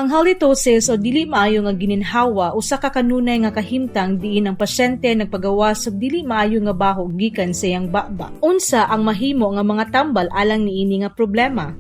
Ang halitosis o dili maayo nga gininhawa usa ka kanunay nga kahimtang diin ang pasyente nagpagawas og dili maayo nga baho gikan sa iyang baba. Unsa ang mahimo nga mga tambal alang niini nga problema?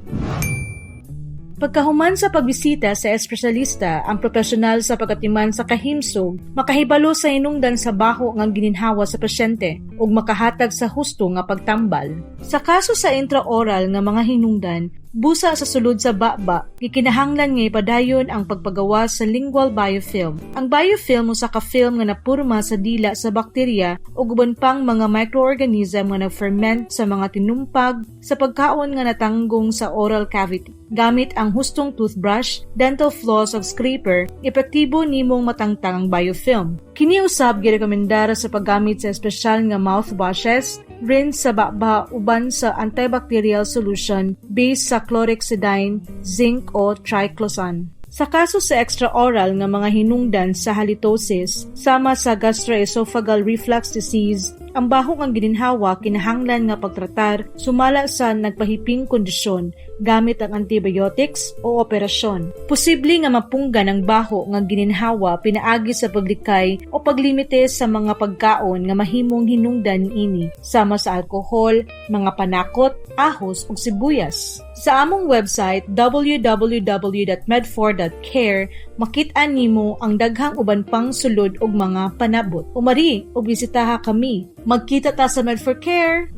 Pagkahuman sa pagbisita sa espesyalista, ang propesyonal sa pagatiman sa kahimsog makahibalo sa hinungdan sa baho nga gininhawa sa pasyente ug makahatag sa husto nga pagtambal. Sa kaso sa intraoral nga mga hinungdan, busa sa sulod sa baba, gikinahanglan nga ipadayon ang pagpagawas sa lingual biofilm. Ang biofilm usa ka film nga napurma sa dila sa bakterya ug uban pang mga microorganism nga nag-ferment sa mga tinumpag sa pagkaon nga natanggong sa oral cavity. Gamit ang hustong toothbrush, dental floss ug scraper, epektibo nimong matangtang ang biofilm. Kini usab girekomendar sa paggamit sa espesyal nga mouthwashes, rinse sa baba uban sa antibacterial solution based sa chlorhexidine, zinc o triclosan. Sa kaso sa extraoral nga mga hinungdan sa halitosis, sama sa gastroesophageal reflux disease, ang baho nga gininhawa kinahanglan nga pagtratar sumala sa nagpahiping kondisyon gamit ang antibiotics o operasyon. Posible nga mapunggan ang baho nga gininhawa pinaagi sa paglikay o paglimite sa mga pagkaon nga mahimong hinungdan niini, sama sa alkohol, mga panakot, ahos ug sibuyas. Sa among website www.med4.care makit-an nimo ang daghang uban pang sulod og mga panabot. Umari ug bisitaha kami. Magkita ta sa Med4 Care.